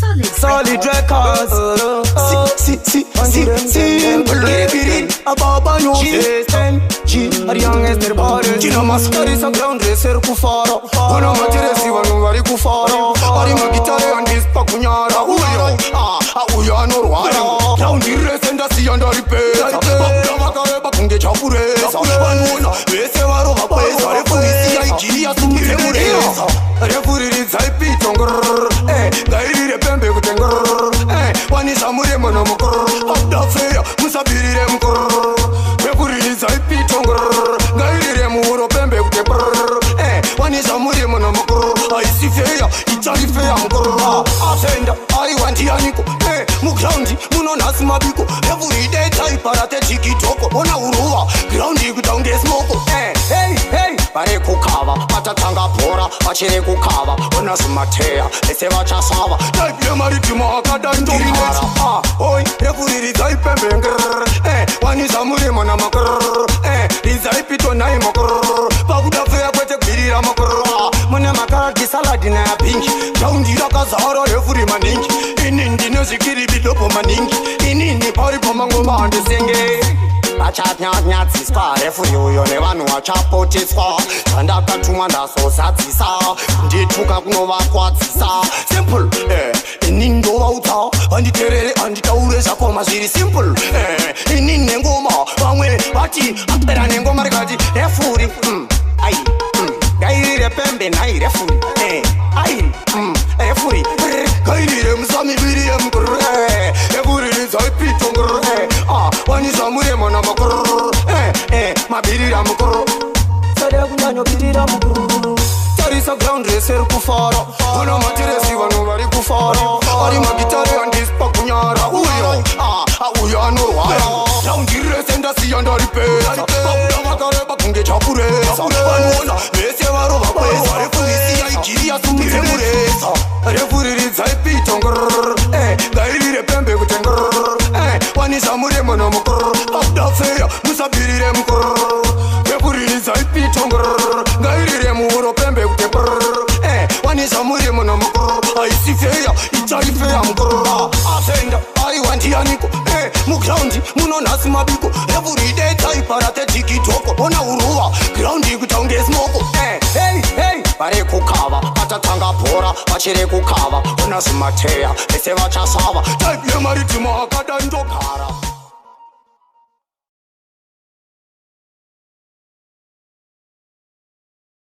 Solid, Solid Records. Si, si, si, simple. Kiribiri, ababa no. G, G, ari youngest rebare. Chino maskari sa ground racer kufara. Ona materesi vanhu vari kufara. Ari magitare handisi pakunyara. Uyo, ah, ah, uyo anorwara. Ground rese ndasiya ndaripedza. Vabuda vakareba kunge chapureza. Vanoona vese varova kweza. Refurisiya igiriya sumudze mureza. Refuriridzai pito ngrrr. Eh, ngairire pembe kuti ngrrr. Eh, wanisa muremo nomukrr. Pabuda feya musabirire mukrr. Refuriridzai pito ngrrr. Ngairire muhuro pembe kuti brrr. Eh, wanisa muremo nomukrr. Haisi feya ichari feya mukrr. Afenda aiwa ndianiko. Eh, mugraundi muno nhasi mabiko. Everyday taiparate tikitoko. Ona uruva graundi kuita kunge smoko. Eh, hey, hey, vari kukava vatatanga bhora vachiri kukava. Ona zimateya vese vachasava. Type yemaritima akadai ndogara. Ah, oi, refuriridzai pembe ngrrr. Eh, wanisa murimo namakrrr. Eh, ridzai pito nai makrrr. Pakuda feya kwete kubirira makrrr. Ah, mune makarati saladi nayapingi. Graundi rakazara refuri maningi. Ini ndine zvikiribidopo maningi. Inini paripo mangoma handisenge vachanyanyadziswa refuri uyo nevanhu vachapotiswa zvandakatumwa ndazozadzisa ndituka kunovakwadzisa simple eh, ini ndovaudza vanditerere handitaure zvakoma zviri simple eh, ini nengoma vamwe vati apera nengoma rikati refuri ai ngairire pembe nhai refuri eh, ai refuri ngairire musamiviri yemgrr eh, refuriridzai pito ngrr eh, ah, wanisa muremo namakrr eh, eh, mabirira mukrr Sada kunyanyobirira mukuru. Tarisa ground rese ri kufara. Ona materesi vanhu vari kufara. Ari magitare handisi pakunyara. Uyo, ah, ah, uyo anorwara. Raundi rese ndasiya ndaripedza. Vabuda vakareba kunge chapureza. Vanoona vese varova kweza. Refurisiya igiriya sumudze mureza. Refuriridzai pito ngrrr. Eh, ngairire pembe kuti ngrrr. Eh, wanisa muremo nomukrr. Pabuda feya musabirire mukrr. Refuriridzai pito ngrrr. Ngairire muhuro pembe kuti brrr. Eh, wanisa murimo nomukrr. Haisi feya ichari feya mukrr. Afenda aiwa ndianiko. Eh, mugraundi muno nhasi mabiko. Everyday taiparate tikitoko. Ona uruva graundi kuita kunge smoko. Eh, hey, hey, vari kukava vatatanga bhora vachiri kukava. Ona zimateya vese vachasava. Type yemaritima akadai ndogara.